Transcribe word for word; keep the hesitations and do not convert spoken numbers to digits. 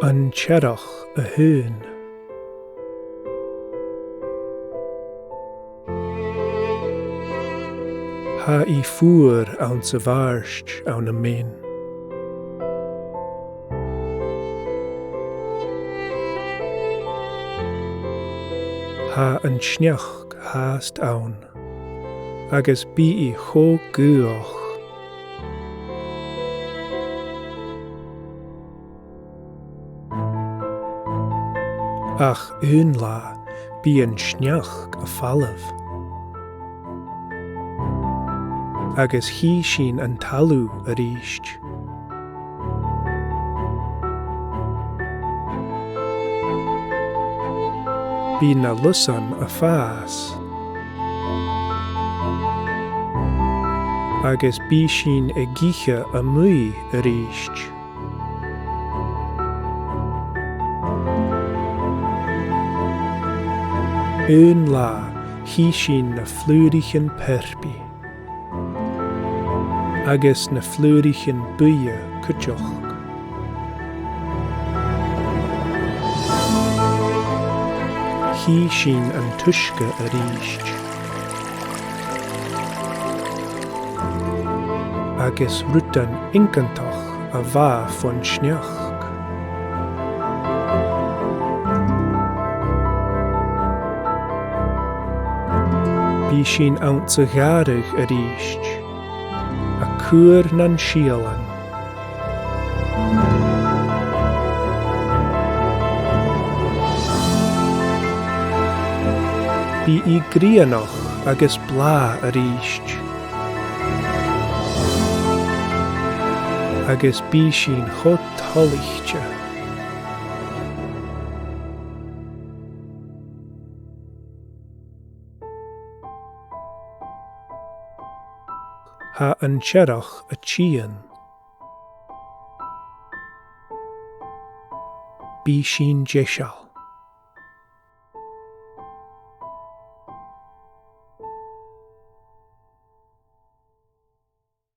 An t-earrach a h-aon. Tha i fuar anns a' mhàrt ann am meadhan. Tha an t-sneachd fhathast ann, agus bidh i cho gaothach. Ach aon latha bidh an t-sneachd a' falbh, agus chì sinn an talamh a-rithist. Bidh na lusan a' fàs, agus bidh sinn ag ithe a-muigh a-rithist. Aon latha chì sinn na flùraichean purpaidh, agus na flùraichean buidhe cuideachd. Chì sinn an t-uisge a-rithist, agus rudan iongantach a bha fon t-sneachd. Bidh sinn anns a' ghàrradh a-rithist, a' cur nan sìolan. Bidh i grianach agus blàth a-rithist, agus bidh sinn cho toilichte. Tha an t-earrach a' tighinn. Bidh sinn deiseil.